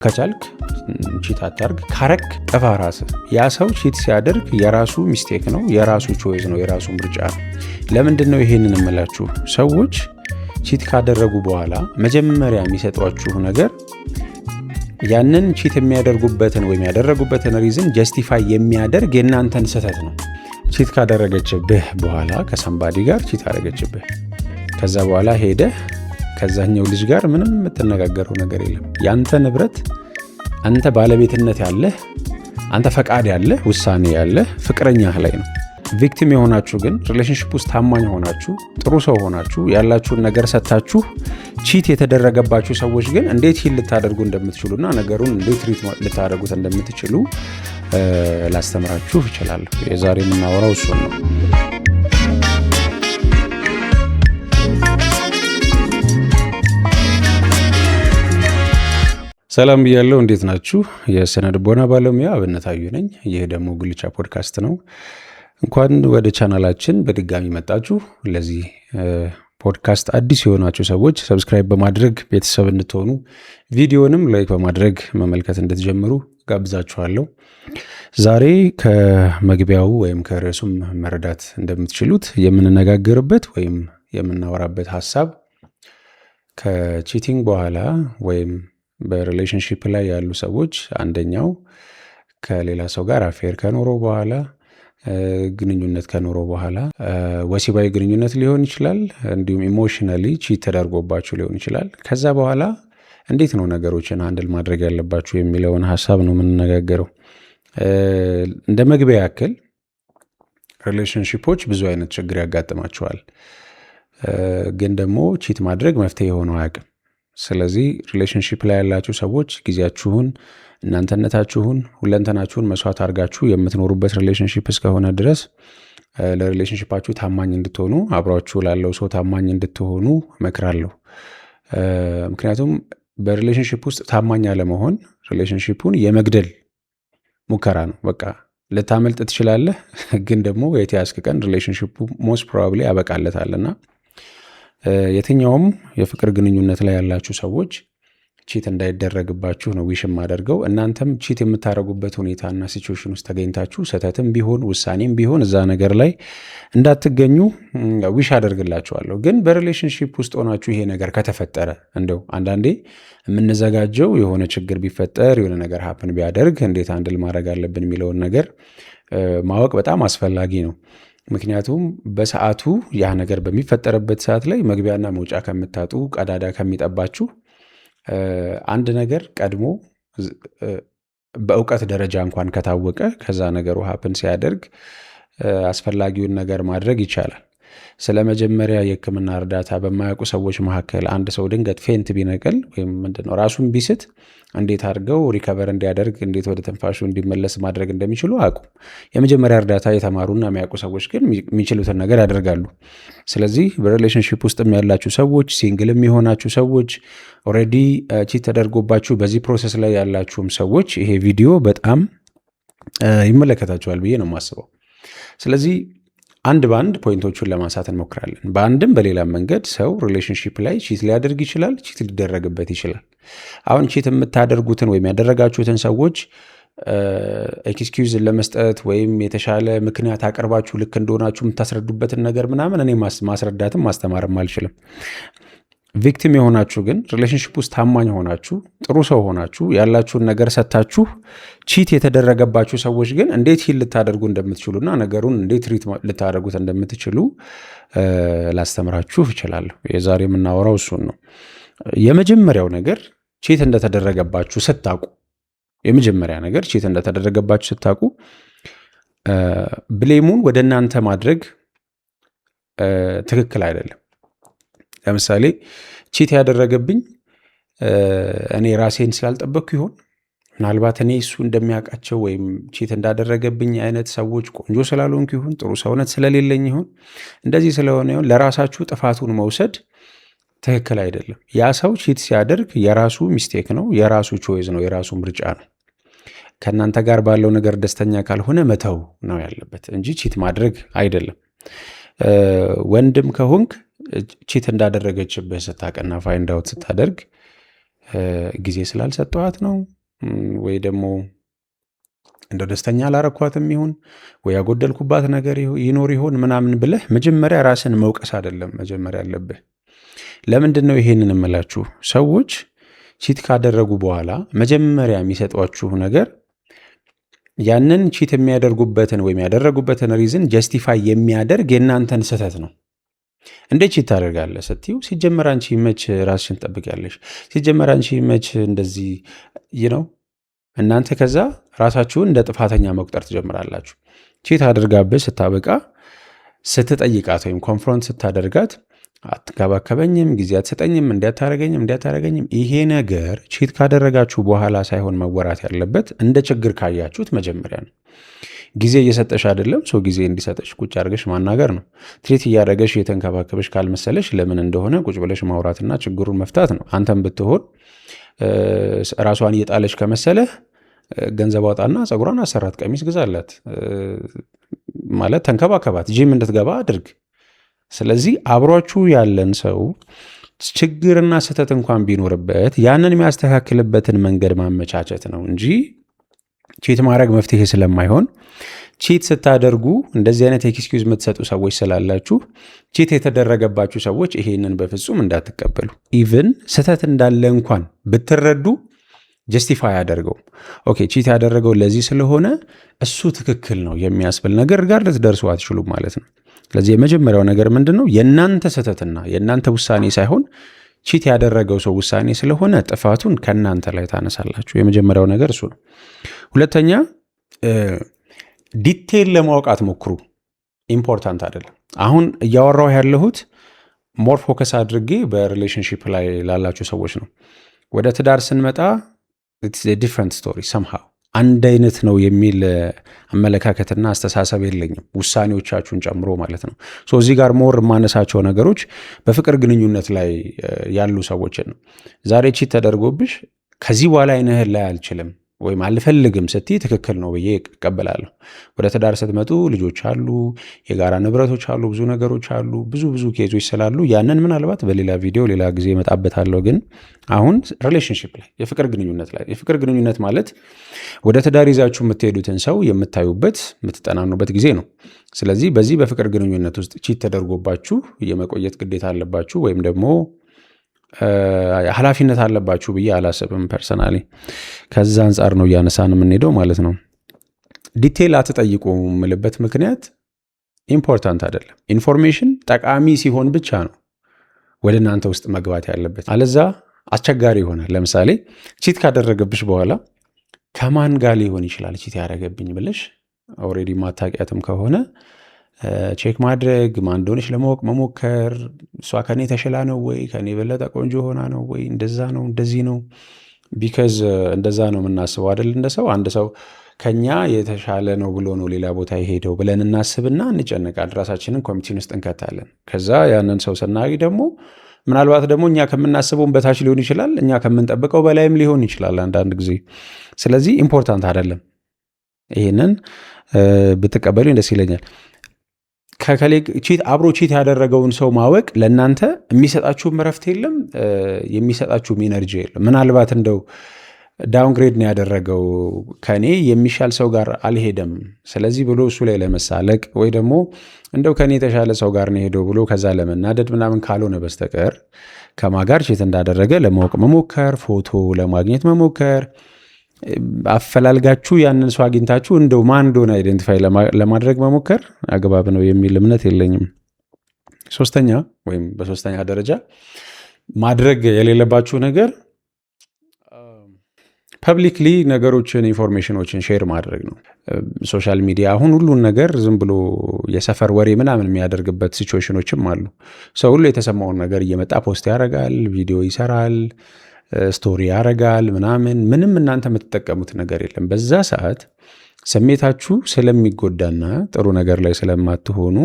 ከቻልክ cheat አታርግ፣ ካረክ ጥፋ ራስህ። ያ ሰው cheat ሲያደርግ የራሱ mistake ነው፣ የራሱ choice ነው፣ የራሱ ምርጫ ነው። ለምንድን ነው ይሄንን እምላችሁ? ሰዎች cheat ካደረጉ በኋላ መጀመሪያ የሚሰጧችሁ ነገር ያንን cheat የሚያደርጉበትን ወይም ያደረጉበትን reason justify የሚያደርግ የእናንተን ስህተት ነው። Cheat ካደረገችብህ በኋላ ከ somebody ጋር cheat አደረገችብህ። ከዛ በኋላ ሄደህ ከዛኛው ልጅ ጋር ምንም የምትነጋገረው ነገር የለም። ያንተ ንብረት፣ አንተ ባለቤትነት ያለህ፣ አንተ ፈቃድ ያለህ፣ ውሳኔ ያለህ ፍቅረኛህ ላይ ነው። Victim የሆናችሁ ግን relationship ውስጥ ታማኝ ሆናችሁ፣ ጥሩ ሰው ሆናችሁ፣ ያላችሁን ነገር ሰጥታችሁ cheat የተደረገባችሁ ሰዎች ግን እንዴት heal ልታደርጉ እንደምትችሉና ነገሩን እንዴት treat ልታደርጉት እንደምትችሉ ላስተምራችሁ እችላለሁ። የዛሬ የምናወራው እሱን ነው። ሰላም ብያለሁ። እንዴት ናችሁ? የስነ ልቦና ባለሙያ አብነት አዩ ነኝ። ይህ ደግሞ ጉልቻ ፖድካስት ነው። እንኳን ወደ ቻናላችን በድጋሚ መጣችሁ። ለዚህ ፖድካስት አዲስ የሆናችሁ ሰዎች subscribe በማድረግ ቤተሰብ እንድትሆኑ፣ ቪዲዮንም like በማድረግ መመልከት እንድትጀምሩ ጋብዛችኋለሁ። ዛሬ ከመግቢያው ወይም ከርዕሱም መረዳት እንደምትችሉት የምንነጋገርበት ወይም የምናወራበት ሀሳብ ከ cheating በኋላ ወይም በ relationship ላይ ያሉ ሰዎች አንደኛው ከሌላ ሰው ጋር affair ከኖረው በኋላ፣ ግንኙነት ከኖረው በኋላ፣ ወሲባዊ ግንኙነት ሊሆን ይችላል፣ እንዲሁም emotionally cheat ተደርጎባችሁ ሊሆን ይችላል። ከዛ በኋላ እንዴት ነው ነገሮችን handle ማድረግ ያለባችሁ የሚለውን ሀሳብ ነው የምንነጋገረው። እንደ መግቢያ ያክል relationship ኦች ብዙ አይነት ችግር ያጋጥማቸዋል። ግን ደግሞ cheat ማድረግ መፍትሄ ሆኖ አያውቅም። ስለዚህ relationship ላይ ያላችሁ ሰዎች ጊዜያችሁን፣ እናንተነታችሁን፣ ሁለንተናችሁን መስዋዕት አድርጋችሁ የምትኖሩበት relationship እስከሆነ ድረስ ለ relationship ኣችሁ ታማኝ እንድትሆኑ፣ አብሯችሁ ላለው ሰው ታማኝ እንድትሆኑ እመክራለሁ። ምክንያቱም በ relationship ውስጥ ታማኝ አለመሆን relationship ኡን የመግደል ሙከራ ነው። በቃ ልታመልጥ ትችላለህ፣ ግን ደግሞ የተያዝክ ቀን relationship ኡ most probably ያበቃለታልና የትኛውም የፍቅር ግንኙነት ላይ ያላችሁ ሰዎች cheat እንዳይደረግባችሁ ነው wish የማደርገው። እናንተም cheat የምታደርጉበት ሁኔታና situation ውስጥ ተገኝታችሁ ስህተትም ቢሆን ውሳኔም ቢሆን እዛ ነገር ላይ እንዳትገኙ wish አደርግላችኋለሁ። ግን በ relationship ውስጥ ሆናችሁ ይሄ ነገር ከተፈጠረ እንደው አንዳንዴ የምንዘጋጀው የሆነ ችግር ቢፈጠር፣ የሆነ ነገር happen ቢያደርግ እንዴት handle ማድረግ አለብን የሚለውን ነገር ማወቅ በጣም አስፈላጊ ነው። ምክንያቱም በሰዓቱ ያ ነገር በሚፈጠርበት ሰዓት ላይ መግቢያና መውጫ ከምታጡ፣ ቀዳዳ ከሚጠባችሁ፣ አንድ ነገር ቀድሞ በእውቀት ደረጃ እንኳን ከታወቀ ከዛ ነገሩ happen ሲያደርግ አስፈላጊውን ነገር ማድረግ ይቻላል። ስለ መጀመሪያ የሕክምና እርዳታ በማያውቁ ሰዎች መካከል አንድ ሰው ድንገት faint ቢነቅል ወይም ምንድነው ራሱን ቢስት እንዴት አድርገው recover እንዲያደርግ፣ እንዴት ወደ ትንፋሹ እንዲመለስ ማድረግ እንደሚችሉ አያውቁም። የመጀመሪያ እርዳታ የተማሩና የሚያውቁ ሰዎች ግን የሚችሉትን ነገር ያደርጋሉ። ስለዚህ በ relationship ውስጥም ያላችሁ ሰዎች፣ single ም የሆናችሁ ሰዎች፣ already cheat ተደርጎባችሁ በዚህ process ላይ ያላችሁም ሰዎች ይሄ ቪዲዮ በጣም ይመለከታችኋል ብዬ ነው የማስበው። ስለዚህ አንድ በአንድ point ኦቹን ለማንሳት እንሞክራለን። በአንድም በሌላም መንገድ ሰው relationship ላይ cheat ሊያደርግ ይችላል፣ cheat ሊደረግበት ይችላል። አሁን cheat የምታደርጉትን ወይም ያደረጋችሁትን ሰዎች excuse ለመስጠት ወይም የተሻለ ምክንያት አቅርባችሁ ልክ እንደሆናችሁ የምታስረዱበትን ነገር ምናምን እኔ ማስረዳትም ማስተማርም አልችልም። Victim የሆናችሁ ግን relationship ውስጥ ታማኝ ሆናችሁ፣ ጥሩ ሰው ሆናችሁ፣ ያላችሁን ነገር ሰጥታችሁ cheat የተደረገባችሁ ሰዎች ግን እንዴት heal ልታደርጉ እንደምትችሉና ነገሩን እንዴት treat ልታደርጉት እንደምትችሉ ላስተምራችሁ እችላለሁ። የዛሬ የምናወራው እሱን ነው። የመጀመሪያው ነገር cheat እንደተደረገባችሁ ስታውቁ፣ የመጀመሪያ ነገር cheat እንደተደረገባችሁ ስታውቁ blame ኡን ወደ እናንተ ማድረግ ትክክል አይደለም። ለምሳሌ cheat ያደረገብኝ እኔ ራሴን ስላልጠበቅኩ ይሆን? ምናልባት እኔ እሱ እንደሚያውቃቸው ወይም cheat እንዳደረገብኝ አይነት ሰዎች ቆንጆ ስላልሆንኩ ይሆን? ጥሩ ሰውነት ስለሌለኝ ይሆን? እንደዚህ ስለሆነ ይሆን? ለራሳችሁ ጥፋቱን መውሰድ ትክክል አይደለም። ያ ሰው cheat ሲያደርግ የራሱ mistake ነው፣ የራሱ choice ነው፣ የራሱ ምርጫ ነው። ከእናንተ ጋር ባለው ነገር ደስተኛ ካልሆነ መተው ነው ያለበት እንጂ cheat ማድረግ አይደለም። ወንድም ከሆንክ cheat እንዳደረገችብህ ስታቅና find out ስታደርግ ጊዜ ስላልሰጠኋት ነው ወይ ደግሞ እንደ ደስተኛ አላረኳትም ይሁን ወይ ያጎደልኩባት ነገር ይኖር ይሆን ምናምን ብለህ መጀመሪያ ራስን መውቀስ አይደለም መጀመሪያ ያለብህ። ለምንድን ነው ይሄንን እምላችሁ? ሰዎች cheat ካደረጉ በኋላ መጀመሪያ የሚሰጧችሁ ነገር ያንን cheat የሚያደርጉበትን ወይም ያደረጉበትን reason justify የሚያደርግ የእናንተን ስህተት ነው። እንዴት cheat ታደርጋለህ ስትዩ፣ ሲጀመር አንቺ መች ራስሽን ትጠብቂያለሽ? ሲጀመር አንቺ መች እንደዚህ ነው። እናንተ ከዛ ራሳችሁን እንደ ጥፋተኛ መቁጠር ትጀምራላችሁ። Cheat አድርጋብህ ስታበቃ ስትጠይቃት ወይም confront ስታደርጋት አትንከባከበኝም፣ ጊዜ አትሰጠኝም፣ እንዲያታረገኝም እንዲያታረገኝም። ይሄ ነገር cheat ካደረጋችሁ በኋላ ሳይሆን መወራት ያለበት እንደ ችግር ካያችሁት መጀመሪያ ነው። ጊዜ እየሰጠሽ አይደለም፣ so ጊዜ እንዲሰጠሽ ቁጭ አድርገሽ ማናገር ነው። Treat እያደረገሽ እየተንከባከበሽ ካልመሰለሽ ለምን እንደሆነ ቁጭ ብለሽ ማውራትና ችግሩን መፍታት ነው። አንተም ብትሆን ራሷን እየጣለች ከመሰለህ ገንዘብ አውጣና ፀጉሯን አሰራት፣ ቀሚስ ግዛላት፣ ማለት ተንከባከባት፣ ጂም እንድትገባ አድርግ። ስለዚህ አብሯችሁ ያለን ሰው ችግርና ስህተት እንኳን ቢኖርበት ያንን የሚያስተካክልበትን መንገድ ማመቻቸት ነው እንጂ cheat ማድረግ መፍትሄ ስለማይሆን፣ cheat ስታደርጉ እንደዚህ አይነት excuse የምትሰጡ ሰዎች ስላላችሁ cheat የተደረገባችሁ ሰዎች ይሄንን በፍጹም እንዳትቀበሉ። Even ስህተት እንዳለ እንኳን ብትረዱ justify አያደርገውም። Okay፣ cheat ያደረገው ለዚህ ስለሆነ እሱ ትክክል ነው የሚያስብል ነገር ጋር ልትደርሱ አትችሉም ማለት ነው። ስለዚህ የመጀመሪያው ነገር ምንድን ነው? የእናንተ ስህተትና የእናንተ ውሳኔ ሳይሆን cheat ያደረገው ሰው ውሳኔ ስለሆነ ጥፋቱን ከእናንተ ላይ ታነሳላችሁ። የመጀመሪያው ነገር እሱ ነው። ሁለተኛ፣ detail ለማወቅ አትሞክሩ። Important አይደለም። አሁን እያወራሁ ያለሁት more focus አድርጌ በ relationship ላይ ላላችሁ ሰዎች ነው። ወደ ትዳር ስንመጣ different story somehow። አንድ አይነት ነው የሚል አመለካከትና አስተሳሰብ የለኝም፣ ውሳኔዎቻችሁን ጨምሮ ማለት ነው። So እዚህ ጋር more የማነሳቸው ነገሮች በፍቅር ግንኙነት ላይ ያሉ ሰዎችን ነው። ዛሬ cheat ተደርጎብሽ ከዚህ በኋላ አይንህን ላይ አልችልም ወይም አልፈልግም ስትይ ትክክል ነው ብዬ እቀበላለሁ። ወደ ትዳር ስትመጡ ልጆች አሉ፣ የጋራ ንብረቶች አሉ፣ ብዙ ነገሮች አሉ፣ ብዙ ብዙ case ኦች ስላሉ ያንን ምናልባት በሌላ ቪዲዮ ሌላ ጊዜ እመጣበታለሁ። ግን አሁን relationship ላይ፣ የፍቅር ግንኙነት ላይ፣ የፍቅር ግንኙነት ማለት ወደ ትዳር ይዛችሁ የምትሄዱትን ሰው የምታዩበት፣ የምትጠናኑበት ጊዜ ነው። ስለዚህ በዚህ በፍቅር ግንኙነት ውስጥ cheat ተደርጎባችሁ የመቆየት ግዴታ አለባችሁ ወይም ደግሞ ኃላፊነት አለባችሁ ብዬ አላስብም personally። ከዛ አንጻር ነው እያነሳን የምንሄደው ማለት ነው። Detail አትጠይቁ የምልበት ምክንያት important አይደለም። Information ጠቃሚ ሲሆን ብቻ ነው ወደ እናንተ ውስጥ መግባት ያለበት፣ አለዛ አስቸጋሪ ይሆናል። ለምሳሌ cheat ካደረገብሽ በኋላ ከማን ጋር ሊሆን ይችላል cheat ያደረገብኝ ብለሽ already ማታውቂያትም ከሆነ check ማድረግ፣ ማን እንደሆነች ለማወቅ መሞከር፣ እሷ ከኔ ተሽላ ነው ወይ፣ ከኔ የበለጠ ቆንጆ ሆና ነው ወይ፣ እንደዛ ነው፣ እንደዚህ ነው፣ because እንደዛ ነው የምናስበው አይደል? እንደ ሰው አንድ ሰው ከኛ የተሻለ ነው ብሎ ነው ሌላ ቦታ የሄደው ብለን እናስብና እንጨነቃለን። ራሳችንን competition ውስጥ እንከታለን። ከዛ ያንን ሰው ስናገኝ ደግሞ ምናልባት ደግሞ እኛ ከምናስበውም በታች ሊሆን ይችላል፣ እኛ ከምንጠብቀው በላይም ሊሆን ይችላል አንዳንድ ጊዜ። ስለዚህ important አይደለም። ይሄንን ብትቀበሉኝ ደስ ይለኛል። ከከሌ cheat አብሮ cheat ያደረገውን ሰው ማወቅ ለእናንተ የሚሰጣችሁም እረፍት የለም፣ የሚሰጣችሁም energy የለም። ምናልባት እንደው downgrade ነው ያደረገው፣ ከኔ የሚሻል ሰው ጋር አልሄደም፣ ስለዚህ ብሎ እሱ ላይ ለመሳለቅ ወይ ደግሞ እንደው ከኔ የተሻለ ሰው ጋር ነው የሄደው ብሎ ከዛ ለመናደድ ምናምን ካልሆነ በስተቀር ከማን ጋር cheat እንዳደረገ ለማወቅ መሞከር፣ ፎቶ ለማግኘት መሞከር፣ አፈላልጋችሁ ያንን ሰው አግኝታችሁ እንደው ማን እንደሆነ identify ለማድረግ መሞከር አግባብ ነው የሚል እምነት የለኝም። ሶስተኛ ወይም በሶስተኛ ደረጃ ማድረግ የሌለባችሁ ነገር publicly ነገሮችን፣ information ኦችን share ማድረግ ነው። Social media አሁን ሁሉን ነገር ዝም ብሎ የሰፈር ወሬ ምናምን የሚያደርግበት situation ኦችም አሉ። ሰው ሁሉ የተሰማውን ነገር እየመጣ post ያደርጋል፣ ቪዲዮ ይሰራል፣ story ያደርጋል ምናምን። ምንም እናንተ የምትጠቀሙት ነገር የለም። በዛ ሰዓት ስሜታችሁ ስለሚጎዳና ጥሩ ነገር ላይ ስለማትሆኑ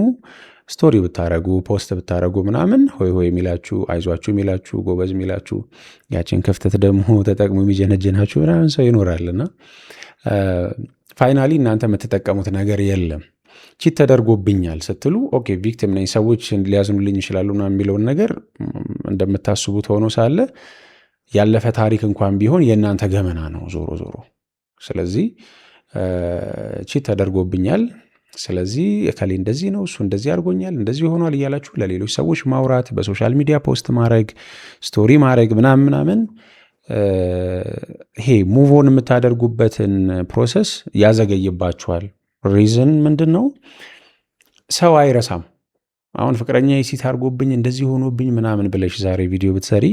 story ብታረጉ፣ post ብታረጉ ምናምን ሆይ ሆይ የሚላችሁ፣ አይዟችሁ የሚላችሁ፣ ጎበዝ የሚላችሁ፣ ያችን ክፍተት ደግሞ ተጠቅሞ የሚጀነጅናችሁ ምናምን ሰው ይኖራልና finally እናንተ የምትጠቀሙት ነገር የለም። Cheat ተደርጎብኛል ስትሉ okay፣ victim ነኝ፣ ሰዎች ሊያዝኑልኝ ይችላሉ ምናምን የሚለውን ነገር እንደምታስቡት ሆኖ ሳለ ያለፈ ታሪክ እንኳን ቢሆን የእናንተ ገመና ነው ዞሮ ዞሮ። ስለዚህ cheat ተደርጎብኛል፣ ስለዚህ እከሌ እንደዚህ ነው፣ እሱ እንደዚህ አድርጎኛል፣ እንደዚህ ሆኗል እያላችሁ ለሌሎች ሰዎች ማውራት፣ በ social media post ማድረግ፣ story ማድረግ ምናምን ምናምን ይሄ move on የምታደርጉበትን process ያዘገይባችኋል። Reason ምንድን ነው? ሰው አይረሳም። አሁን ፍቅረኛዬ cheat አድርጎብኝ እንደዚህ ሆኖብኝ ምናምን ብለሽ ዛሬ ቪዲዮ ብትሰሪ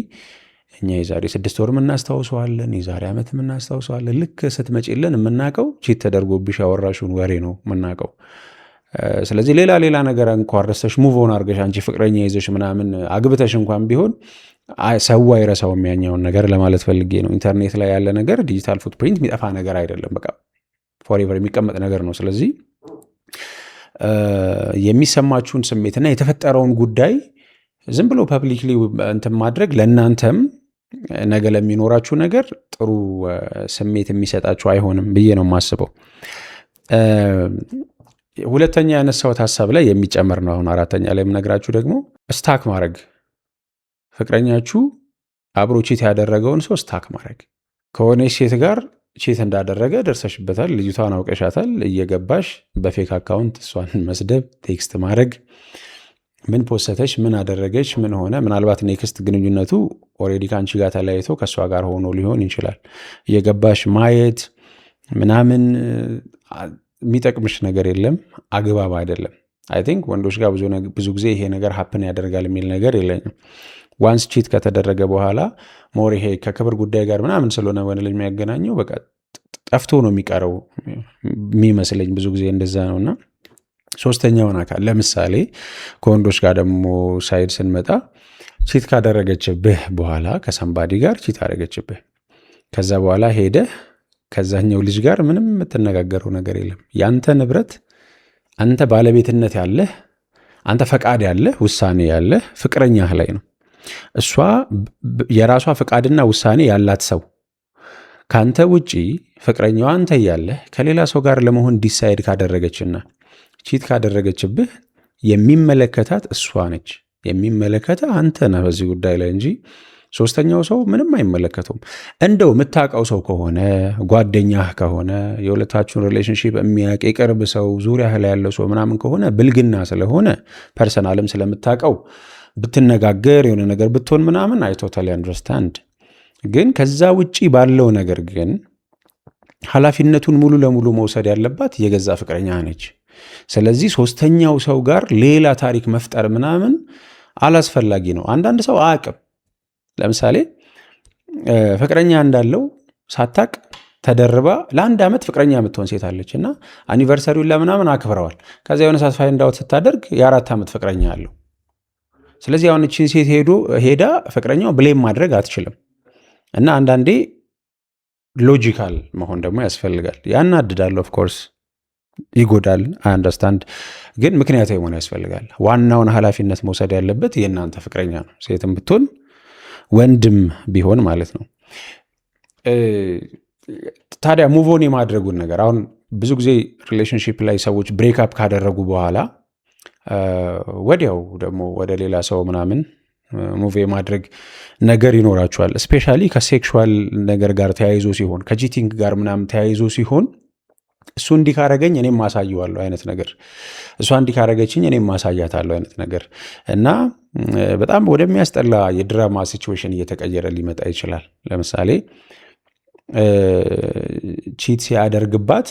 እኛ የዛሬ 6 ወር የምናስታውሰዋለን፣ የዛሬ ዓመት የምናስታውሰዋለን። ልክ ስትመጪልን የምናውቀው cheat ተደርጎብሽ ያወራሽውን ወሬ ነው የምናውቀው። ስለዚህ ሌላ ሌላ ነገር እንኳን ረስተሽ move on አድርገሽ አንቺ ፍቅረኛ ይዘሽ ምናምን አግብተሽ እንኳን ቢሆን ሰው አይረሳውም ያኛውን ነገር ለማለት ፈልጌ ነው። ኢንተርኔት ላይ ያለ ነገር digital footprint የሚጠፋ ነገር አይደለም። በቃ forever የሚቀመጥ ነገር ነው። ስለዚህ የሚሰማችሁን ስሜትና የተፈጠረውን ጉዳይ ዝም ብሎ publicly እንትን ማድረግ ለእናንተም ነገ ለሚኖራችሁ ነገር ጥሩ ስሜት የሚሰጣችሁ አይሆንም ብዬ ነው የማስበው። ሁለተኛ ያነሳሁት ሀሳብ ላይ የሚጨመር ነው። አሁን አራተኛ ላይ የምነግራችሁ ደግሞ stalk ማድረግ፣ ፍቅረኛችሁ አብሮ cheat ያደረገውን ሰው stalk ማድረግ። ከሆነች ሴት ጋር cheat እንዳደረገ ደርሰሽበታል፣ ልጅቷን አውቀሻታል። እየገባሽ በ fake account እሷን መስደብ፣ text ማድረግ፣ ምን ፖሰተች፣ ምን አደረገች፣ ምን ሆነ። ምናልባት next ግንኙነቱ already ከአንቺ ጋር ተለያይቶ ከእሷ ጋር ሆኖ ሊሆን ይችላል። እየገባሽ ማየት ምናምን የሚጠቅምሽ ነገር የለም፣ አግባብ አይደለም። I think ወንዶች ጋር ብዙ ጊዜ ይሄ ነገር happen ያደርጋል የሚል ነገር የለኝም። Once cheat ከተደረገ በኋላ more ይሄ ከክብር ጉዳይ ጋር ምናምን ስለሆነ ወንድ ልጅ የሚያገናኘው በቃ ጠፍቶ ነው የሚቀረው የሚመስለኝ፣ ብዙ ጊዜ እንደዛ ነው። እና ሶስተኛውን አካል ለምሳሌ ከወንዶች ጋር ደግሞ side ስንመጣ cheat ካደረገችብህ በኋላ ከ somebody ጋር cheat አደረገችብህ። ከዛ በኋላ ሄደህ ከዛኛው ልጅ ጋር ምንም የምትነጋገረው ነገር የለም። ያንተ ንብረት፣ አንተ ባለቤትነት ያለህ፣ አንተ ፈቃድ ያለህ፣ ውሳኔ ያለህ ፍቅረኛህ ላይ ነው። እሷ የራሷ ፈቃድና ውሳኔ ያላት ሰው ከአንተ ውጪ ፍቅረኛዋ አንተ እያለህ ከሌላ ሰው ጋር ለመሆን decide ካደረገችና cheat ካደረገችብህ የሚመለከታት እሷ ነች። የሚመለከትህ አንተ ነህ በዚህ ጉዳይ ላይ እንጂ ሶስተኛው ሰው ምንም አይመለከተውም። እንደው የምታውቀው ሰው ከሆነ፣ ጓደኛህ ከሆነ፣ የሁለታችሁን relationship የሚያውቅ የቅርብ ሰው፣ ዙሪያህ ላይ ያለው ሰው ምናምን ከሆነ ብልግና ስለሆነ personal ም ስለምታውቀው ብትነጋገር የሆነ ነገር ብትሆን ምናምን I totally understand። ግን ከዛ ውጪ ባለው ነገር ግን ኃላፊነቱን ሙሉ ለሙሉ መውሰድ ያለባት የገዛ ፍቅረኛህ ነች። ስለዚህ ሶስተኛው ሰው ጋር ሌላ ታሪክ መፍጠር ምናምን አላስፈላጊ ነው። አንዳንድ ሰው አያውቅም። ለምሳሌ ፍቅረኛ እንዳለው ሳታቅ ተደርባ ለአንድ ዓመት ፍቅረኛ የምትሆን ሴት አለች እና anniversary ውን ለምናምን አክብረዋል። ከዚያ የሆነ ሰዓት find out ስታደርግ የ4 ዓመት ፍቅረኛ አለው። ስለዚህ አሁን እቺን ሴት ሄዶ ሄዳ ፍቅረኛው blame ማድረግ አትችልም። እና አንዳንዴ logical መሆን ደግሞ ያስፈልጋል። ያናድዳል፣ of course ይጎዳል፣ understand፣ ግን ምክንያታዊ መሆን ያስፈልጋል። ዋናውን ኃላፊነት መውሰድ ያለበት የእናንተ ፍቅረኛ ነው፣ ሴትም ብትሆን ወንድም ቢሆን ማለት ነው። ታዲያ move on የማድረጉን ነገር አሁን ብዙ ጊዜ relationship ላይ ሰዎች break up ካደረጉ በኋላ ወዲያው ደግሞ ወደ ሌላ ሰው ምናምን move የማድረግ ነገር ይኖራቸዋል። Especially ከ sexual ነገር ጋር ተያይዞ ሲሆን፣ ከ cheating ጋር ምናምን ተያይዞ ሲሆን፣ እሱ እንዲህ ካረገኝ እኔም ማሳየዋለሁ አይነት ነገር፣ እሷ እንዲህ ካረገችኝ እኔም ማሳያታለሁ አይነት ነገር እና በጣም ወደሚያስጠላ የድራማ situation እየተቀየረ ሊመጣ ይችላል። ለምሳሌ cheat ሲያደርግባት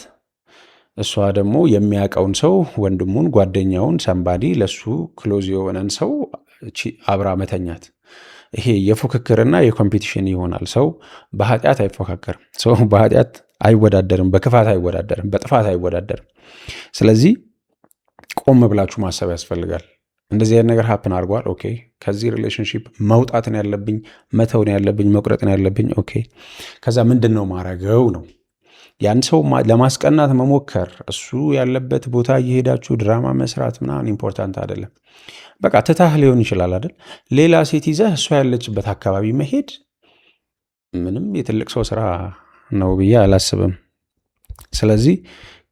እሷ ደግሞ የሚያውቀውን ሰው፣ ወንድሙን፣ ጓደኛውን፣ somebody ለሱ close የሆነን ሰው አብራ መተኛት፣ ይሄ የፉክክርና የ competition ይሆናል። ሰው በኃጢአት አይፎካከርም። ሰው በኃጢአት አይወዳደርም፣ በክፋት አይወዳደርም፣ በጥፋት አይወዳደርም። ስለዚህ ቆም ብላችሁ ማሰብ ያስፈልጋል። እንደዚህ አይነት ነገር happen አድርጓል። Okay፣ ከዚህ relationship መውጣት ነው ያለብኝ፣ መተው ነው ያለብኝ፣ መቁረጥ ነው ያለብኝ። Okay፣ ከዛ ምንድን ነው ማረገው ነው። ያን ሰው ለማስቀናት መሞከር፣ እሱ ያለበት ቦታ እየሄዳችሁ ድራማ መስራት ምናምን important አይደለም። በቃ ትታህ ሊሆን ይችላል አይደል? ሌላ ሴት ይዘህ እሷ ያለችበት አካባቢ መሄድ ምንም የትልቅ ሰው ስራ ነው ብዬ አላስብም። ስለዚህ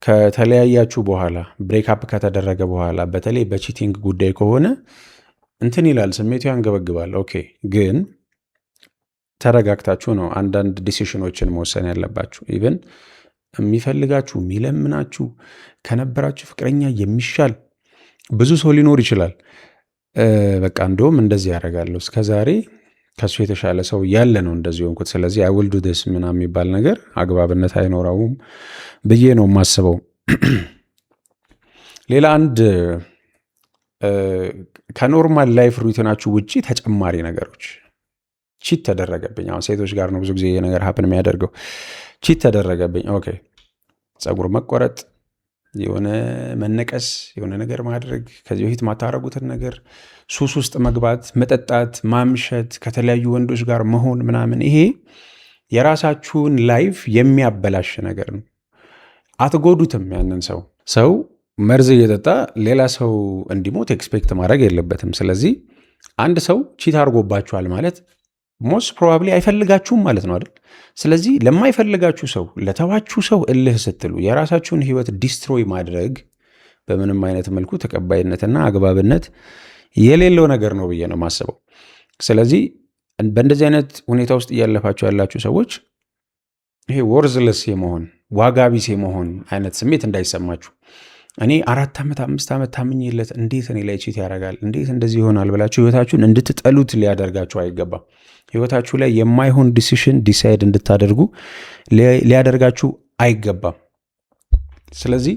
ከተለያያችሁ በኋላ፣ break up ከተደረገ በኋላ፣ በተለይ በ cheating ጉዳይ ከሆነ እንትን ይላል፣ ስሜቱ ያንገበግባል። Okay፣ ግን ተረጋግታችሁ ነው አንዳንድ decision ኦችን መወሰን ያለባችሁ። Even የሚፈልጋችሁ፣ የሚለምናችሁ፣ ከነበራችሁ ፍቅረኛ የሚሻል ብዙ ሰው ሊኖር ይችላል። በቃ እንደውም እንደዚህ ያደርጋለሁ፣ እስከ ዛሬ ከሱ የተሻለ ሰው ያለ ነው እንደዚህ ሆንኩት፣ ስለዚህ I will do this ምናምን የሚባል ነገር አግባብነት አይኖረውም ብዬ ነው የማስበው። ሌላ አንድ ከ normal life routine ኣችሁ ውጪ ተጨማሪ ነገሮች፣ cheat ተደረገብኝ። አሁን ሴቶች ጋር ነው ብዙ ጊዜ ይሄ ነገር happen የሚያደርገው። Cheat ተደረገብኝ። Okay፣ ፀጉር መቆረጥ፣ የሆነ መነቀስ፣ የሆነ ነገር ማድረግ፣ ከዚህ በፊት ማታረጉትን ነገር፣ ሱስ ውስጥ መግባት፣ መጠጣት፣ ማምሸት፣ ከተለያዩ ወንዶች ጋር መሆን ምናምን፣ ይሄ የራሳችሁን life የሚያበላሽ ነገር ነው። አትጎዱትም ያንን ሰው። ሰው መርዝ እየጠጣ ሌላ ሰው እንዲሞት expect ማድረግ የለበትም። ስለዚህ አንድ ሰው cheat አድርጎባችኋል ማለት most probably አይፈልጋችሁም ማለት ነው አይደል? ስለዚህ ለማይፈልጋችሁ ሰው፣ ለተዋችሁ ሰው እልህ ስትሉ የራሳችሁን ህይወት destroy ማድረግ በምንም አይነት መልኩ ተቀባይነትና አግባብነት የሌለው ነገር ነው ብዬ ነው የማስበው። ስለዚህ በእንደዚህ አይነት ሁኔታ ውስጥ እያለፋችሁ ያላችሁ ሰዎች ይሄ worthless የመሆን፣ ዋጋ ቢስ የመሆን አይነት ስሜት እንዳይሰማችሁ፣ እኔ 4 ዓመት 5 ዓመት ታምኜለት እንዴት እኔ ላይ cheat ያደርጋል፣ እንዴት እንደዚህ ይሆናል ብላችሁ ህይወታችሁን እንድትጠሉት ሊያደርጋችሁ አይገባም። ህይወታችሁ ላይ የማይሆን decision decide እንድታደርጉ ሊያደርጋችሁ አይገባም። ስለዚህ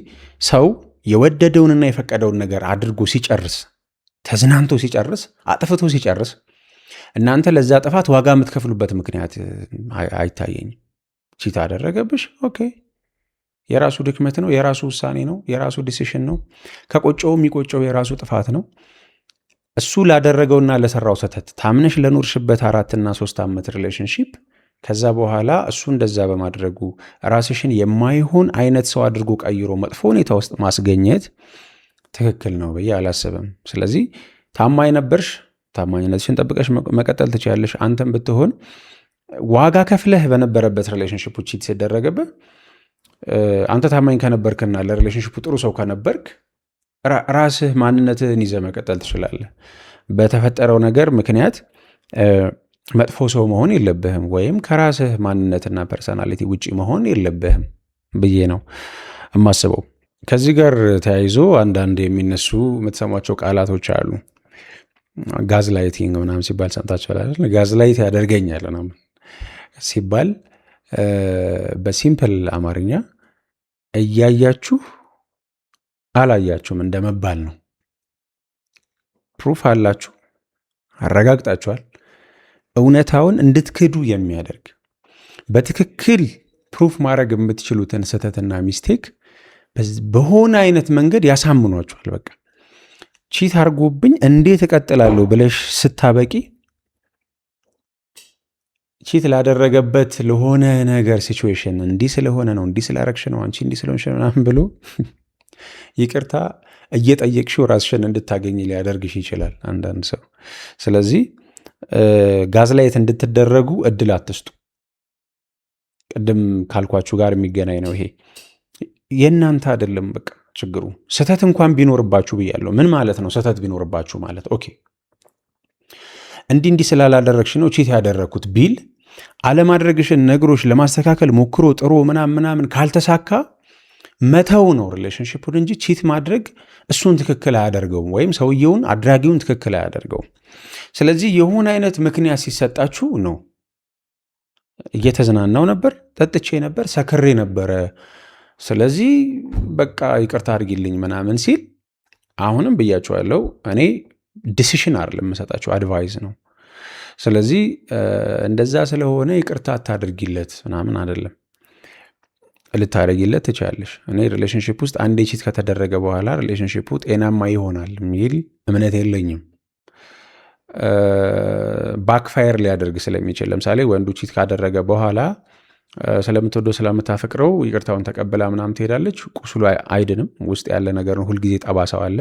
ሰው የወደደውንና የፈቀደውን ነገር አድርጎ ሲጨርስ፣ ተዝናንቶ ሲጨርስ፣ አጥፍቶ ሲጨርስ እናንተ ለዛ ጥፋት ዋጋ የምትከፍሉበት ምክንያት አይታየኝም። Cheat አደረገብሽ፣ okay፣ የራሱ ድክመት ነው፣ የራሱ ውሳኔ ነው፣ የራሱ decision ነው። ከቆጨው የሚቆጨው የራሱ ጥፋት ነው። እሱ ላደረገውና ለሰራው ስህተት ታምነሽ ለኖርሽበት 4ና 3 ዓመት relationship ከዛ በኋላ እሱ እንደዛ በማድረጉ ራስሽን የማይሆን አይነት ሰው አድርጎ ቀይሮ መጥፎ ሁኔታ ውስጥ ማስገኘት ትክክል ነው ብዬ አላስብም። ስለዚህ ታማኝ ነበርሽ፣ ታማኝነትሽን ጠብቀሽ መቀጠል ትችያለሽ። አንተም ብትሆን ዋጋ ከፍለህ በነበረበት relationship cheat ሲደረግብህ አንተ ታማኝ ከነበርክና ለ relationship ኡ ጥሩ ሰው ከነበርክ ራስህ ማንነትህን ይዘህ መቀጠል ትችላለህ። በተፈጠረው ነገር ምክንያት መጥፎ ሰው መሆን የለብህም ወይም ከራስህ ማንነትና personality ውጪ መሆን የለብህም ብዬ ነው የማስበው። ከዚህ ጋር ተያይዞ አንዳንድ የሚነሱ የምትሰሟቸው ቃላቶች አሉ። Gaslighting ምናምን ሲባል ሰምታችኋል አይደል? Gaslight ያደርገኛል ምናምን ሲባል በ simple አማርኛ እያያችሁ አላያችሁም እንደመባል ነው። Proof አላችሁ፣ አረጋግጣችኋል። እውነታውን እንድትክዱ የሚያደርግ፣ በትክክል proof ማድረግ የምትችሉትን ስህተትና mistake በሆነ አይነት መንገድ ያሳምኗችኋል። በቃ cheat አድርጎብኝ እንዴት እቀጥላለሁ ብለሽ ስታበቂ cheat ላደረገበት ለሆነ ነገር situation እንዲህ ስለሆነ ነው፣ እንዲህ ስላረግሽ ነው፣ አንቺ እንዲህ ስለሆንሽ ነው ምናምን ብሎ ይቅርታ እየጠየቅሽው ራስሽን እንድታገኝ ሊያደርግሽ ይችላል አንዳንድ ሰው። ስለዚህ gaslight እንድትደረጉ እድል አትስጡ። ቅድም ካልኳችሁ ጋር የሚገናኝ ነው ይሄ። የእናንተ አይደለም በቃ ችግሩ። ስህተት እንኳን ቢኖርባችሁ ብያለሁ። ምን ማለት ነው ስህተት ቢኖርባችሁ ማለት? Okay፣ እንዲህ እንዲህ ስላላደረግሽ ነው cheat ያደረግኩት ቢል፣ አለማድረግሽን ነግሮሽ ለማስተካከል ሞክሮ ጥሮ ምናምን ምናምን ካልተሳካ መተው ነው relationship ኡን እንጂ cheat ማድረግ እሱን ትክክል አያደርገውም፣ ወይም ሰውየውን አድራጊውን ትክክል አያደርገውም። ስለዚህ የሆነ አይነት ምክንያት ሲሰጣችሁ ነው፣ እየተዝናናው ነበር፣ ጠጥቼ ነበር፣ ሰክሬ ነበረ፣ ስለዚህ በቃ ይቅርታ አድርጊልኝ ምናምን ሲል አሁንም ብያችኋለሁ፣ እኔ decision አይደለም የምሰጣችሁ፣ advice ነው። ስለዚህ እንደዛ ስለሆነ ይቅርታ አታድርጊለት ምናምን አይደለም፣ ልታደርጊለት ትችያለሽ። እኔ relationship ውስጥ አንዴ cheat ከተደረገ በኋላ relationship ኡ ጤናማ ይሆናል የሚል እምነት የለኝም። Backfire ሊያደርግ ስለሚችል፣ ለምሳሌ ወንዱ cheat ካደረገ በኋላ ስለምትወደው ስለምታፈቅረው ይቅርታውን ተቀብላ ምናምን ትሄዳለች። ቁስሉ አይድንም። ውስጥ ያለ ነገር ነው። ሁልጊዜ ጠባሳው አለ።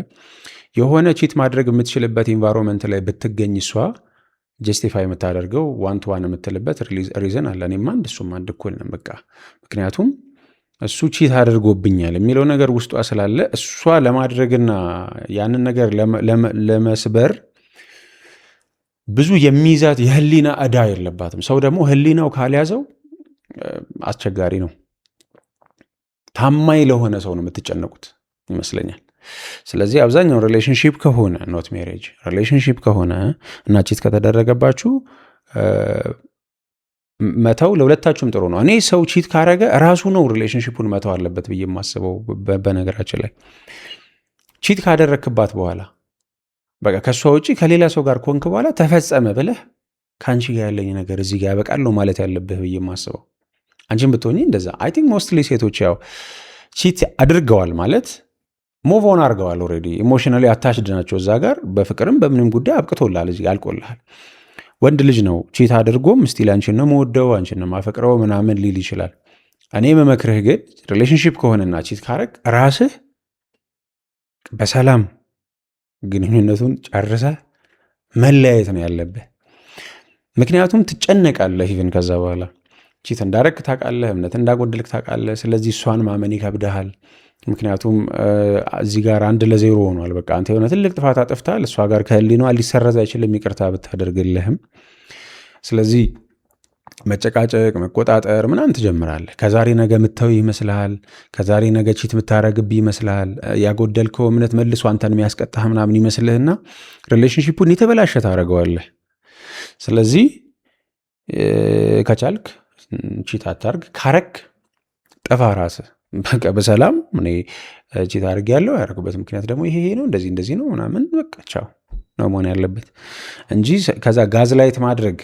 የሆነ cheat ማድረግ የምትችልበት environment ላይ ብትገኝ እሷ justify የምታደርገው one to one የምትልበት reason አለ። እኔም አንድ እሱም አንድ እኩል ነን በቃ። ምክንያቱም እሱ cheat አድርጎብኛል የሚለው ነገር ውስጧ ስላለ እሷ ለማድረግና ያንን ነገር ለመስበር ብዙ የሚይዛት የህሊና ዕዳ የለባትም። ሰው ደግሞ ህሊናው ካልያዘው አስቸጋሪ ነው። ታማኝ ለሆነ ሰው ነው የምትጨነቁት ይመስለኛል። ስለዚህ አብዛኛው relationship ከሆነ፣ not marriage፣ relationship ከሆነ እና cheat ከተደረገባችሁ መተው ለሁለታችሁም ጥሩ ነው። እኔ ሰው cheat ካረገ ራሱ ነው relationship ኡን መተው አለበት ብዬ የማስበው። በነገራችን ላይ cheat ካደረክባት በኋላ፣ በቃ ከእሷ ውጭ ከሌላ ሰው ጋር ከሆንክ በኋላ ተፈጸመ ብለህ ከአንቺ ጋር ያለኝ ነገር እዚህ ጋር ያበቃል ነው ማለት ያለብህ ብዬ የማስበው። አንቺን ብትሆኚ እንደዛ። I think mostly ሴቶች ያው cheat አድርገዋል ማለት move on አድርገዋል። Already emotionally attached ናቸው እዛ ጋር፣ በፍቅርም በምንም ጉዳይ አብቅቶልሃል፣ እዚህ አልቆልሃል። ወንድ ልጅ ነው cheat አድርጎም still አንቺን ነው የምወደው፣ አንቺን ነው የማፈቅረው ምናምን ሊል ይችላል። እኔ የምመክርህ ግን relationship ከሆነና cheat ካረግ ራስህ በሰላም ግንኙነቱን ጨርሰህ መለያየት ነው ያለብህ። ምክንያቱም ትጨነቃለህ። Even ከዛ በኋላ cheat እንዳረግክ ታውቃለህ፣ እምነት እንዳጎደልክ ታውቃለህ። ስለዚህ እሷን ማመን ይከብድሃል። ምክንያቱም እዚህ ጋር 1-0 ሆኗል። በቃ አንተ የሆነ ትልቅ ጥፋት አጥፍተሃል። እሷ ጋር ከህሊኗ ሊሰረዝ አይችልም ይቅርታ ብታደርግልህም። ስለዚህ መጨቃጨቅ፣ መቆጣጠር ምናምን ትጀምራለህ። ከዛሬ ነገ ምተው ይመስልሃል። ከዛሬ ነገ cheat የምታረግብህ ይመስልሃል። ያጎደልከው እምነት መልሶ አንተን የሚያስቀጣህ ምናምን ይመስልህና relationship ኡን የተበላሸ ታደርገዋለህ። ስለዚህ ከቻልክ cheat አታርግ፣ ካረክ ጥፋ ራስህ። በቃ በሰላም እኔ cheat አድርጌያለሁ፣ ያደረኩበት ምክንያት ደግሞ ይሄ ነው፣ እንደዚህ እንደዚህ ነው ምናምን፣ በቃ ቻው ነው መሆን ያለበት እንጂ ከዛ gaslight ማድረግ፣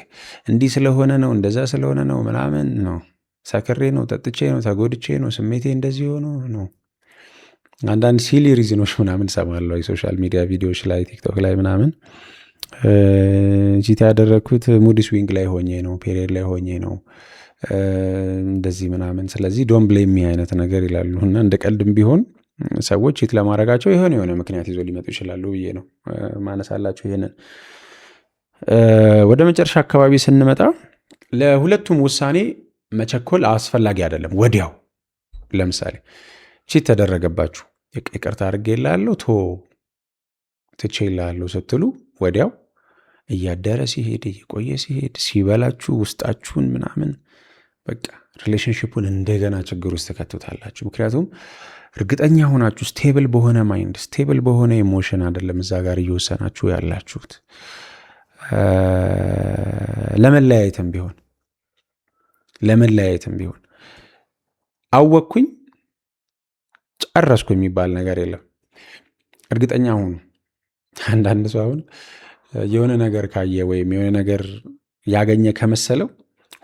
እንዲህ ስለሆነ ነው፣ እንደዛ ስለሆነ ነው ምናምን ነው፣ ሰክሬ ነው፣ ጠጥቼ ነው፣ ተጎድቼ ነው፣ ስሜቴ እንደዚህ ሆኖ ነው። አንዳንድ silly reason ኦች ምናምን እሰማለሁ የ social media ቪዲዮዎች ላይ፣ ቲክቶክ ላይ ምናምን፣ cheat ያደረግኩት mood swing ላይ ሆኜ ነው፣ period ላይ ሆኜ ነው፣ እንደዚህ ምናምን፣ ስለዚህ don't blame me አይነት ነገር ይላሉ። እና እንደ ቀልድም ቢሆን ሰዎች cheat ለማድረጋቸው የሆነ የሆነ ምክንያት ይዞ ሊመጡ ይችላሉ ብዬ ነው ማነሳላችሁ። ይሄንን ወደ መጨረሻ አካባቢ ስንመጣ ለሁለቱም ውሳኔ መቸኮል አስፈላጊ አይደለም። ወዲያው ለምሳሌ cheat ተደረገባችሁ፣ ይቅርታ አድርጌልሃለሁ፣ ቶ ትቼልሃለሁ ስትሉ ወዲያው እያደረ ሲሄድ፣ እየቆየ ሲሄድ፣ ሲበላችሁ ውስጣችሁን ምናምን፣ በቃ relationship ኡን እንደገና ችግር ውስጥ ትከቱታላችሁ። ምክንያቱም እርግጠኛ ሆናችሁ stable በሆነ mind፣ stable በሆነ emotion አይደለም እዛ ጋር እየወሰናችሁ ያላችሁት። ለመለያየትም ቢሆን አወቅኩኝ ጨረስኩ የሚባል ነገር የለም። እርግጠኛ ሁኑ። አንዳንድ ሰው አሁን የሆነ ነገር ካየ ወይም የሆነ ነገር ያገኘ ከመሰለው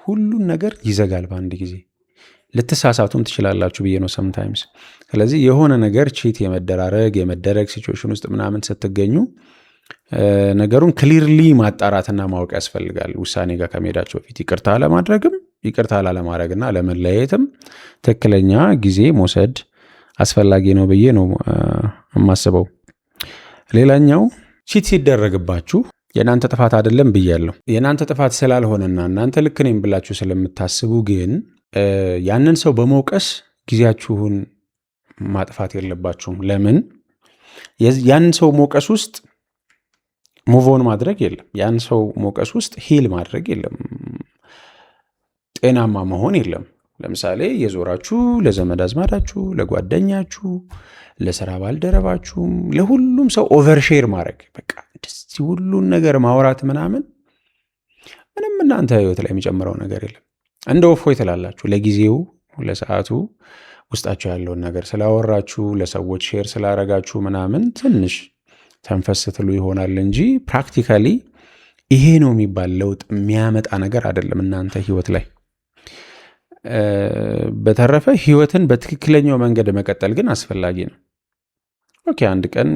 ሁሉን ነገር ይዘጋል በአንድ ጊዜ። ልትሳሳቱም ትችላላችሁ ብዬ ነው sometimes። ስለዚህ የሆነ ነገር cheat የመደራረግ የመደረግ situation ውስጥ ምናምን ስትገኙ ነገሩን clearly ማጣራትና ማወቅ ያስፈልጋል። ውሳኔ ጋር ከመሄዳችሁ በፊት ይቅርታ ለማድረግም ይቅርታ ላለማድረግና ለመለያየትም ትክክለኛ ጊዜ መውሰድ አስፈላጊ ነው ብዬ ነው የማስበው። ሌላኛው cheat ሲደረግባችሁ የእናንተ ጥፋት አይደለም ብያለሁ። የእናንተ ጥፋት ስላልሆነና እናንተ ልክ ነኝ ብላችሁ ስለምታስቡ ግን ያንን ሰው በመውቀስ ጊዜያችሁን ማጥፋት የለባችሁም። ለምን? ያንን ሰው መውቀስ ውስጥ move on ማድረግ የለም። ያን ሰው መውቀስ ውስጥ heal ማድረግ የለም። ጤናማ መሆን የለም። ለምሳሌ የዞራችሁ ለዘመድ አዝማዳችሁ፣ ለጓደኛችሁ፣ ለስራ ባልደረባችሁም፣ ለሁሉም ሰው overshare ማድረግ፣ በቃ እንደዚህ ሁሉን ነገር ማውራት ምናምን ምንም እናንተ ህይወት ላይ የሚጨምረው ነገር የለም። እንደ እፎይ ትላላችሁ ለጊዜው፣ ለሰዓቱ ውስጣችሁ ያለውን ነገር ስላወራችሁ፣ ለሰዎች share ስላረጋችሁ ምናምን ትንሽ ተንፈስ ትሉ ይሆናል እንጂ practically ይሄ ነው የሚባል ለውጥ የሚያመጣ ነገር አይደለም እናንተ ህይወት ላይ። በተረፈ ህይወትን በትክክለኛው መንገድ መቀጠል ግን አስፈላጊ ነው። Okay፣ አንድ ቀን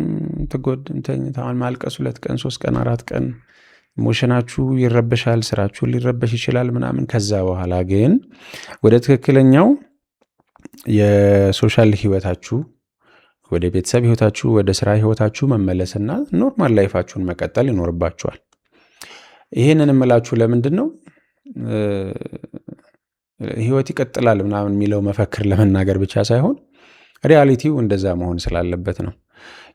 ትጎድተኝታን ማልቀስ፣ 2 ቀን፣ 3 ቀን፣ 4 ቀን emotion ኣችሁ ይረበሻል፣ ስራችሁን ሊረበሽ ይችላል ምናምን። ከዛ በኋላ ግን ወደ ትክክለኛው የ social ህይወታችሁ፣ ወደ ቤተሰብ ህይወታችሁ፣ ወደ ስራ ህይወታችሁ መመለስና normal life ኣችሁን መቀጠል ይኖርባችኋል። ይህንን የምላችሁ ለምንድን ነው? ህይወት ይቀጥላል ምናምን የሚለው መፈክር ለመናገር ብቻ ሳይሆን reality ው እንደዛ መሆን ስላለበት ነው።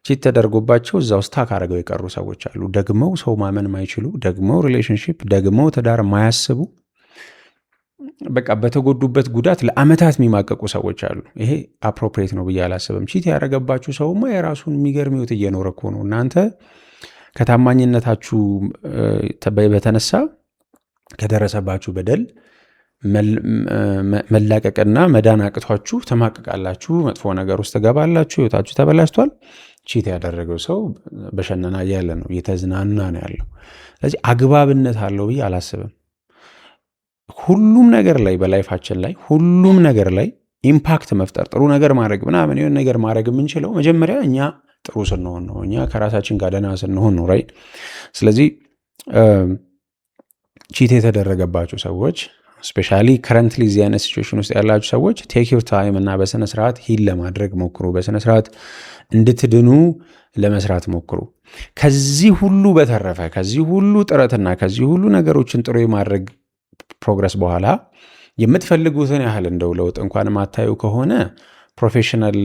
Cheat ተደርጎባቸው እዛው stuck አድርገው የቀሩ ሰዎች አሉ። ደግመው ሰው ማመን ማይችሉ፣ ደግመው relationship፣ ደግመው ትዳር ማያስቡ፣ በቃ በተጎዱበት ጉዳት ለአመታት የሚማቀቁ ሰዎች አሉ። ይሄ appropriate ነው ብዬ አላስብም። Cheat ያደረገባችሁ ሰውማ የራሱን የሚገርም ህይወት እየኖረ እኮ ነው። እናንተ ከታማኝነታችሁ በተነሳ ከደረሰባችሁ በደል መላቀቅና መዳን አቅቷችሁ ተማቅቃላችሁ፣ መጥፎ ነገር ውስጥ ትገባላችሁ፣ ህይወታችሁ ተበላሽቷል። Cheat ያደረገው ሰው በሸነና እያለ ነው፣ እየተዝናና ነው ያለው። ስለዚህ አግባብነት አለው ብዬ አላስብም። ሁሉም ነገር ላይ፣ በ life ኣችን ላይ ሁሉም ነገር ላይ impact መፍጠር፣ ጥሩ ነገር ማድረግ ምናምን የሆነ ነገር ማድረግ የምንችለው መጀመሪያ እኛ ጥሩ ስንሆን ነው። እኛ ከራሳችን ጋር ደህና ስንሆን ነው፣ right? ስለዚህ cheat የተደረገባቸው ሰዎች፣ especially currently እዚህ አይነት situation ውስጥ ያላችሁ ሰዎች፣ take your time እና በስነ ስርዓት heal ለማድረግ ሞክሩ። በስነ ስርዓት እንድትድኑ ለመስራት ሞክሩ። ከዚህ ሁሉ በተረፈ፣ ከዚህ ሁሉ ጥረትና ከዚህ ሁሉ ነገሮችን ጥሩ የማድረግ progress በኋላ የምትፈልጉትን ያህል እንደው ለውጥ እንኳን ማታዩ ከሆነ professional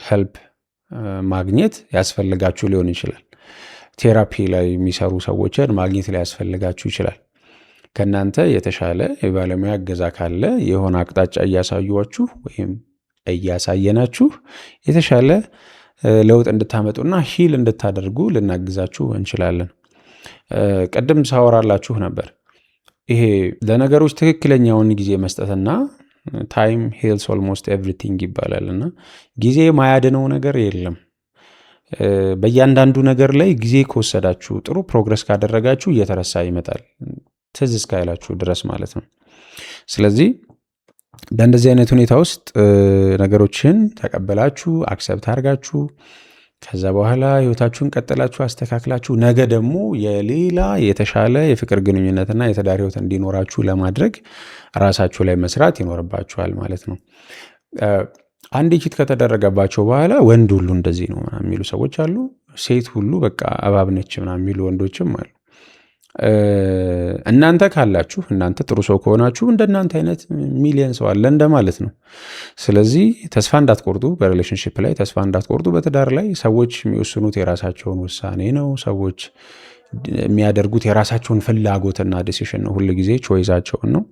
help ማግኘት ያስፈልጋችሁ ሊሆን ይችላል። Therapy ላይ የሚሰሩ ሰዎችን ማግኘት ሊያስፈልጋችሁ ይችላል። ከእናንተ የተሻለ የባለሙያ እገዛ ካለ የሆነ አቅጣጫ እያሳዩችሁ ወይም እያሳየናችሁ የተሻለ ለውጥ እንድታመጡና heal እንድታደርጉ ልናግዛችሁ እንችላለን። ቅድም ሳወራላችሁ ነበር። ይሄ ለነገሮች ትክክለኛውን ጊዜ መስጠትና time heals almost everything ይባላል እና ጊዜ ማያድነው ነገር የለም። በእያንዳንዱ ነገር ላይ ጊዜ ከወሰዳችሁ፣ ጥሩ progress ካደረጋችሁ እየተረሳ ይመጣል፣ ትዝ እስካይላችሁ ድረስ ማለት ነው። ስለዚህ በእንደዚህ አይነት ሁኔታ ውስጥ ነገሮችን ተቀበላችሁ፣ accept አድርጋችሁ፣ ከዛ በኋላ ህይወታችሁን ቀጥላችሁ፣ አስተካክላችሁ፣ ነገ ደግሞ የሌላ የተሻለ የፍቅር ግንኙነትና የትዳር ህይወት እንዲኖራችሁ ለማድረግ ራሳችሁ ላይ መስራት ይኖርባችኋል ማለት ነው። አንድ cheat ከተደረገባቸው በኋላ ወንድ ሁሉ እንደዚህ ነው ምናምን የሚሉ ሰዎች አሉ። ሴት ሁሉ በቃ እባብ ነች ምናምን የሚሉ ወንዶችም አሉ። እናንተ ካላችሁ፣ እናንተ ጥሩ ሰው ከሆናችሁ እንደናንተ አይነት ሚሊየን ሰው አለ እንደማለት ነው። ስለዚህ ተስፋ እንዳትቆርጡ፣ በ relationship ላይ ተስፋ እንዳትቆርጡ፣ በትዳር ላይ። ሰዎች የሚወስኑት የራሳቸውን ውሳኔ ነው። ሰዎች የሚያደርጉት የራሳቸውን ፍላጎትና decision ነው። ሁል ጊዜ choice ኣቸውን ነው።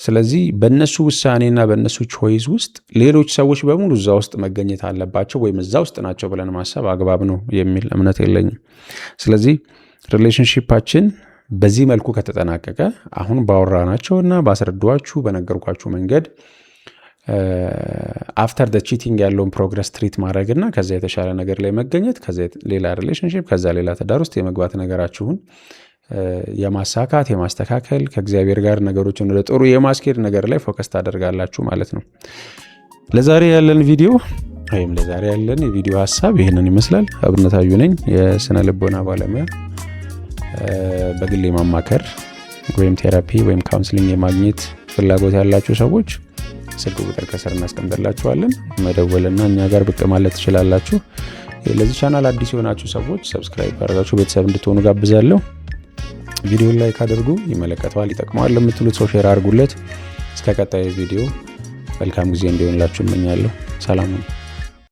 ስለዚህ በእነሱ ውሳኔና በእነሱ choice ውስጥ ሌሎች ሰዎች በሙሉ እዛ ውስጥ መገኘት አለባቸው ወይም እዛ ውስጥ ናቸው ብለን ማሰብ አግባብ ነው የሚል እምነት የለኝም። ስለዚህ relationship ኣችን በዚህ መልኩ ከተጠናቀቀ አሁን ባወራናቸውና ባስረዷችሁ በነገርኳችሁ መንገድ after the cheating ያለውን progress treat ማድረግና ከዛ የተሻለ ነገር ላይ መገኘት፣ ከዛ ሌላ relationship፣ ከዛ ሌላ ትዳር ውስጥ የመግባት ነገራችሁን የማሳካት፣ የማስተካከል፣ ከእግዚአብሔር ጋር ነገሮችን ወደ ጥሩ የማስኬድ ነገር ላይ focus ታደርጋላችሁ ማለት ነው። ለዛሬ ያለን ቪዲዮ ወይም ለዛሬ ያለን የቪዲዮ ሀሳብ ይህንን ይመስላል። አብነት አዩ ነኝ፣ የስነ ልቦና ባለሙያ። በግል የማማከር ወይም therapy ወይም counseling የማግኘት ፍላጎት ያላችሁ ሰዎች ስልክ ቁጥር ከስር እናስቀምጥላችኋለን። መደወልና እኛ ጋር ብቅ ማለት ትችላላችሁ። ለዚህ ቻናል አዲስ የሆናችሁ ሰዎች subscribe አድርጋችሁ ቤተሰብ እንድትሆኑ ጋብዛለሁ። ቪዲዮን like አድርጉ፣ ይመለከተዋል፣ ይጠቅመዋል ለምትሉት ሰው share አድርጉለት። እስከ ቀጣዩ ቪዲዮ መልካም ጊዜ እንዲሆንላችሁ እመኛለሁ። ሰላም ነው።